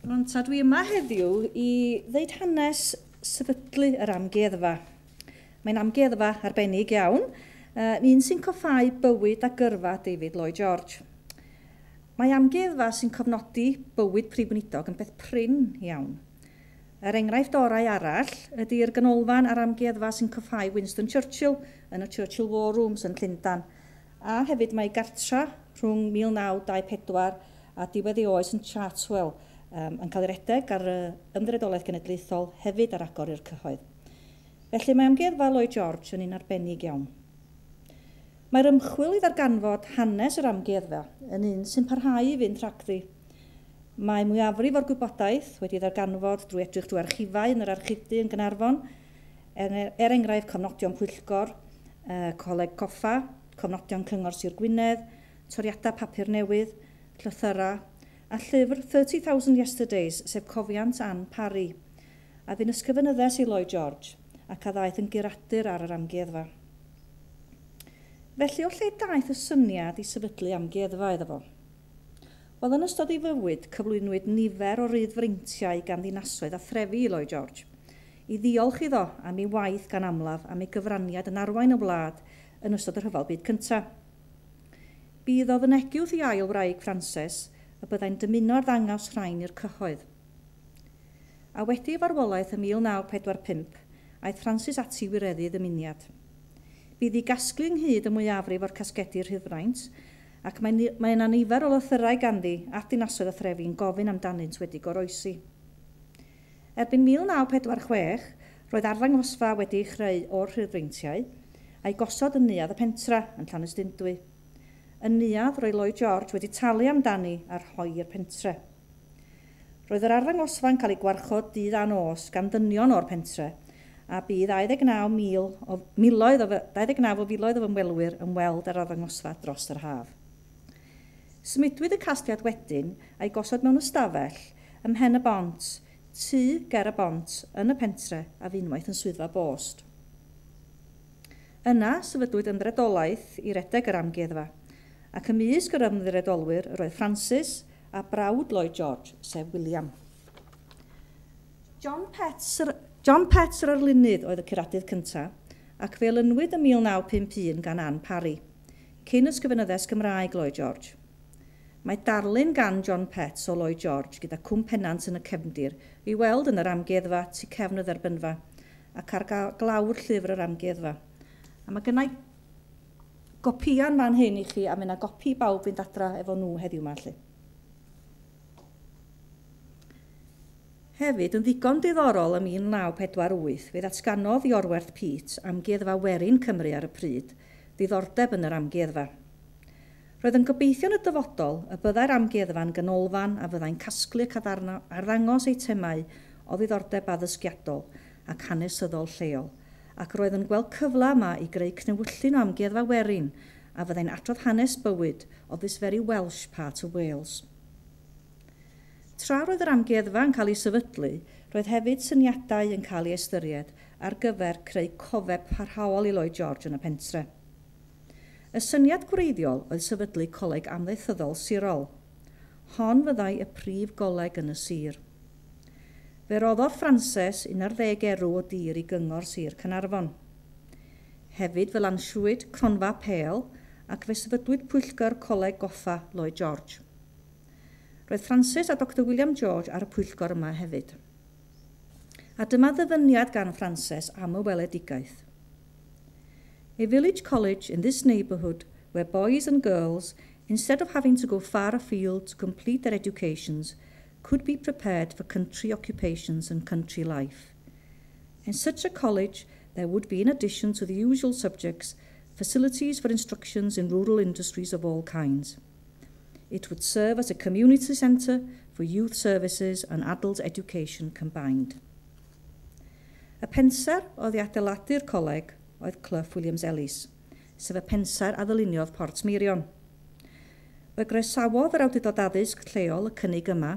Rwan ta, dwi yma heddiw i ddeud hanes sefydlu yr amgueddfa. Mae'n amgueddfa arbennig iawn, un sy'n coffáu bywyd a gyrfa David Lloyd George. Mae amgueddfa sy'n cofnodi bywyd prif weinidog yn beth prin iawn. Yr enghraifft orau arall ydy'r ganolfan a'r amgueddfa sy'n coffáu Winston Churchill yn y Churchill War Rooms yn Llundain. A hefyd mae gartra rhwng 1924 a diwedd ei oes yn Chartwell yn cael ei redeg ar y Ymddiriedolaeth Genedlaethol hefyd ar agor i'r cyhoedd. Felly mae amgueddfa Lloyd George yn un arbennig iawn. Mae'r ymchwil i ddarganfod hanes yr amgueddfa yn un sy'n parhau i fynd rhagddi. Mae mwyafrif o'r gwybodaeth wedi ddarganfod drwy edrych drwy archifau yn yr archifdy yn Gaernarfon, er enghraifft cofnodion pwyllgor, Coleg Coffa, cofnodion Cyngor Sir Gwynedd, toriadau papur newydd, llythyrau, a llyfr 30,000 Yesterdays, sef cofiant Anne Parry, a fu'n ysgrifenyddes i Lloyd George ac a ddaeth yn guradur ar yr amgueddfa. Felly, o lle daeth y syniad i sefydlu amgueddfa iddo fo? Wel, yn ystod ei fywyd, cyflwynwyd nifer o ryddfreintiau gan ddinasoedd a threfi i Lloyd George, i ddiolch iddo am ei waith gan amlaf am ei gyfraniad yn arwain y wlad yn ystod y Rhyfel Byd Cyntaf. Bu iddo fynegi wrth ei ail wraig Frances y byddai'n dymuno arddangos rhain i'r cyhoedd. A wedi ei farwolaeth ym 1945, aeth Frances ati i wireddu ei ddymuniad. Bu iddi gasglu ynghyd y mwyafrif o'r casgedi rhyddfraint, ac mae, mae yna nifer o lythyrau ganddi at ddinasoedd a threfi yn gofyn amdanynt wedi goroesi. Erbyn 1946, roedd arddangosfa wedi ei chreu o'r rhyddfreintiau, a'i gosod yn Neuadd y Pentra yn Llanystumdwy. Y neuadd roedd Lloyd George wedi talu amdani a rhoi i'r pentre. Roedd yr arddangosfa'n cael ei gwarchod dydd a nos gan ddynion o'r pentre, a bu 29,000 o, miloedd o, 29 o filoedd o ymwelwyr yn weld yr arddangosfa dros yr haf. Symudwyd y casgliad wedyn a'i gosod mewn ystafell ym Mhen y Bont, tŷ ger y bont yn y pentre a funwaith yn swyddfa bost. Yna, sefydlwyd ymddiriedolaeth i redeg yr amgueddfa, ac ymysg yr ymddiriedolwyr yr oedd Francis a brawd Lloyd George, sef William. John Petts, John Petts yr arlunydd oedd y curadydd cyntaf, ac fe olynwyd ym 1951 gan Anne Parry, cyn ysgrifenyddes Gymraeg Lloyd George. Mae darlun gan John Petts o Lloyd George gyda Cwm Pennant yn y cefndir i weld yn yr amgueddfa tu cefn y dderbynfa ac ar glawr llyfr yr amgueddfa. A mae gennau gopian fan hyn i chi, a mae yna gopi i bawb fynd adra efo nhw heddiw yma. Lly. Hefyd, yn ddigon diddorol ym 1948, fe ddatganodd Iorwerth Peate Amgueddfa Werin Cymru ar y pryd, ddiddordeb yn yr amgueddfa. Roedd yn gobeithio yn y dyfodol y byddai'r amgueddfa'n ganolfan a fyddai'n casglu ac arddangos eitemau o ddiddordeb addysgiadol ac hanesyddol lleol, ac roedd yn gweld cyfle yma i greu cnewyllyn o amgueddfa werin a fyddai'n adrodd hanes bywyd of this very Welsh part of Wales. Tra roedd yr amgueddfa yn cael ei sefydlu, roedd hefyd syniadau yn cael ei ystyried ar gyfer creu cofeb parhaol i Lloyd George yn y pentre. Y syniad gwreiddiol oedd sefydlu coleg amaethyddol sirol. Hon fyddai y prif goleg yn y sir. Fe roddodd Frances 11 erw o dir i gyngor Sir Caernarfon. Hefyd fe lansiwyd cronfa pêl ac fe sefydlwyd pwyllgor Coleg Goffa Lloyd George. Roedd Frances a Dr William George ar y pwyllgor yma hefyd. A dyma ddyfyniad gan Frances am y weledigaeth. A village college in this neighbourhood where boys and girls, instead of having to go far afield to complete their educations, could be prepared for country occupations and country life. In such a college, there would be, in addition to the usual subjects, facilities for instructions in rural industries of all kinds. It would serve as a community centre for youth services and adult education combined. Y pensaer oedd i adeiladu'r coleg oedd Clough Williams Ellis, sef y pensaer a ddyluniodd Portmeirion. Fe groesawodd yr awdurdod addysg lleol y cynnig yma,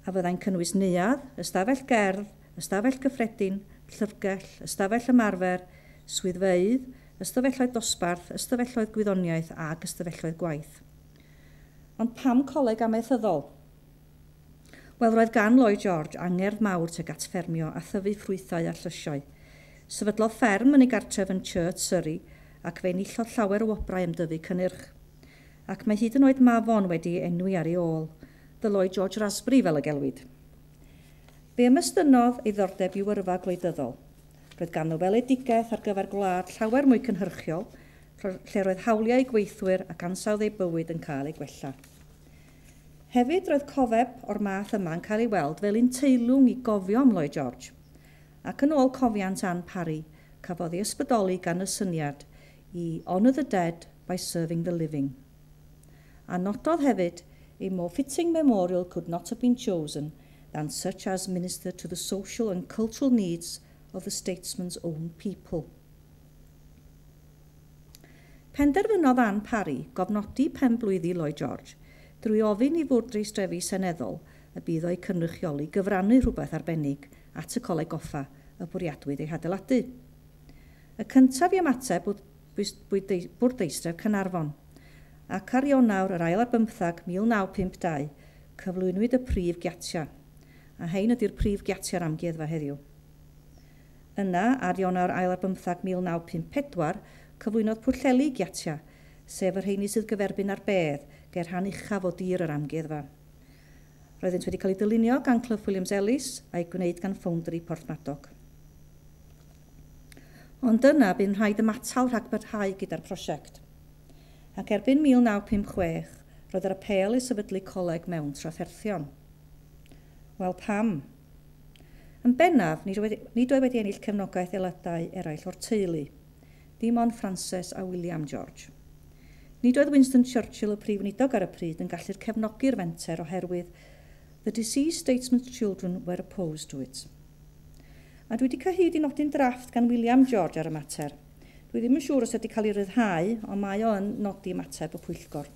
a fyddai'n cynnwys neuadd, ystafell gerdd, ystafell gyffredin, llyfrgell, ystafell ymarfer, swyddfeydd, ystafelloedd dosbarth, ystafelloedd gwyddoniaeth ac ystafelloedd gwaith. Ond pam coleg amaethyddol? Wel, roedd gan Lloyd George angerdd mawr tuag at ffermio a thyfu ffrwythau a llysiau. Sefydlodd fferm yn ei gartref yn Churt, Surrey, ac fe enillodd llawer o wobrau am dyfu cynnyrch. Ac mae hyd yn oed mafon wedi enwi ar ei ôl, The Lloyd George Raspberry fel y gelwid. Fe ymestynnodd ei ddiddordeb i'w yrfa gwleidyddol. Roedd ganddo weledigaeth ar gyfer gwlad llawer mwy cynhyrchiol, lle roedd hawliau gweithwyr ac ansawdd eu bywyd yn cael ei gwella. Hefyd roedd cofeb o'r math yma yn cael ei weld fel un teilwng i gofio am Lloyd George. Ac yn ôl cofiant Anne Parry, cafodd ei ysbrydoli gan y syniad i honour the dead by serving the living. A nododd hefyd, "A more fitting memorial could not have been chosen than such as minister to the social and cultural needs of the statesman's own people." Penderfynodd Anne Parry gofnodi penblwyddi Lloyd George drwy ofyn i fwrdeistref seneddol y bydd o'i cynrychioli gyfrannu rhywbeth arbennig at y Coleg Goffa y bwriadwyd ei hadeiladu. Y cyntaf i ymateb oedd bwrdeistref Caernarfon, ac ar Ionawr yr 22 1952 cyflwynwyd y prif giatiau, a hein ydy'r prif giatiau'r amgueddfa heddiw. Yna, ar Ionawr 22 1954, cyflwynodd Pwllheli giatiau, sef y rheini sydd gyferbyn ar bedd ger rhan uchaf o dir yr amgueddfa. Roeddynt wedi cael eu dylunio gan Clough Williams Ellis a'i gwneud gan Ffowndri Porthmadog. Ond yna bu'n rhaid ymatal rhag barhau gyda'r prosiect. Ac erbyn 1956, roedd yr apêl i sefydlu coleg mewn trafferthion. Wel, pam? Yn bennaf, nid oedd wedi ennill cefnogaeth aelodau eraill o'r teulu, dim ond Frances a William George. Nid oedd Winston Churchill, y prif weinidog ar y pryd, yn gallu'r cefnogi'r fenter oherwydd "the deceased statesman's children were opposed to it." A dwi wedi cael hyd i nodyn drafft gan William George ar y mater. Dwi ddim yn siŵr os ydy cael ei ryddhau, ond mae o yn nodi ymateb y pwyllgor.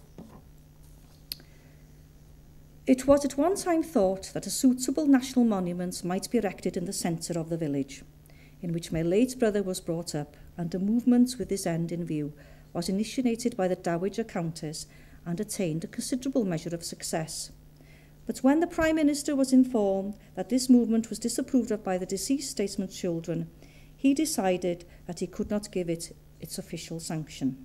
"It was at one time thought that a suitable national monument might be erected in the centre of the village, in which my late brother was brought up, and a movement with this end in view was initiated by the Dowager Countess and attained a considerable measure of success. But when the Prime Minister was informed that this movement was disapproved of by the deceased statesman's children, he decided that he could not give it its official sanction.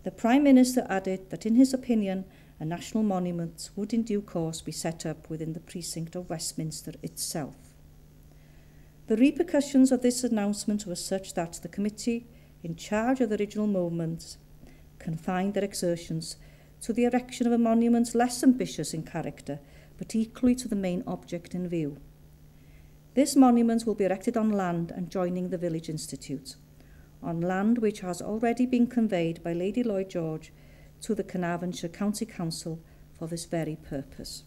The Prime Minister added that in his opinion, a national monument would in due course be set up within the precinct of Westminster itself. The repercussions of this announcement were such that the committee in charge of the original movement confined their exertions to the erection of a monument less ambitious in character, but equally to the main object in view. This monument will be erected on land adjoining the Village Institute, on land which has already been conveyed by Lady Lloyd George to the Carnarvonshire County Council for this very purpose."